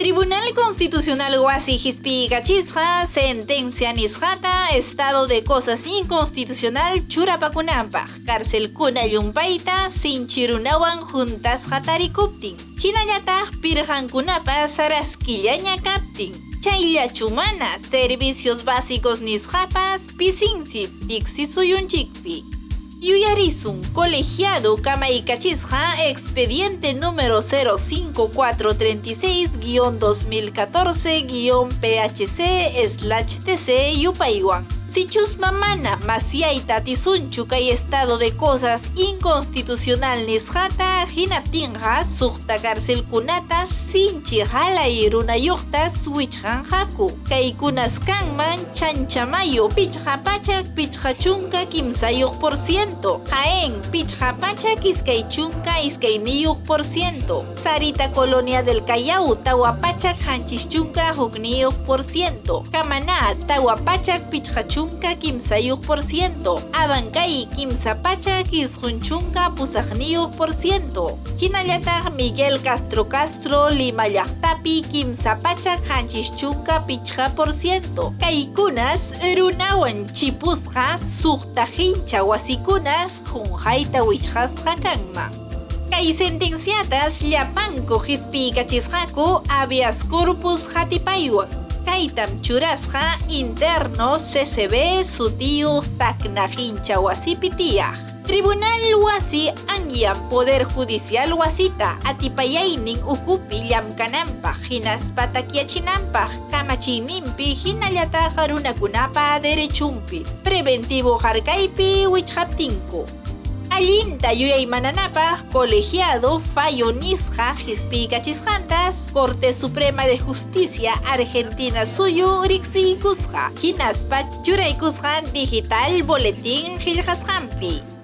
Tribunal Constitucional wasi hispiykachisqa sentencia nisqata estado de cosas inconstitucional churapakunanpaq carcelkuna llumpayta sinchi runawan huntasqa tarikuptin, hinallataq pirqankunapas raskillaña kaptin. Chayllachu mana, servicios básicos nisqapas pisinsi tiksi suyunchikpi. Yuyarisun, colegiado kamaykachisqa expediente número 05436-2014-PHC/TC yupaywan. Sichusma mana masyayta atisunchu kay estado de cosas inconstitucional nisqata, hinaptinqa suqta carcelkunatas sinchi halay runayuqtas wichqanqaku. Kaykunas kanman Chanchamayo 553%, Jaén 522%, Sarita Colonia del Callao 471%, Camaná 453%, Abancay 398%, hinallataq Miguel Castro Castro Lima llaqtapi 375%. Kaykunas runawan chipusqa suqta hincha wasikunas qunqayta wichqasqa kanman. Kay sentenciatas llapanku hispiykachisqaku habeas corpus qatipaywan. Kaytam churasqa interno CCB sutiyuq Tacna hincha wasipi tiyaq. Tribunal wasi anyan Poder Judicial wasita atipayaynin ukupi llamkananpaq hinaspa takyachinanpaq kamachiyninpi hinallataq runakunapa derechunpi preventivo harkaypi wichqaptinku. Allinta yuyaymananapaq colegiado fallo nisqa hispiykachisqantas Corte Suprema de Justicia Argentina suyu riqsiykusqa hinaspa churaykusqa digital boletín qillqasqanpi.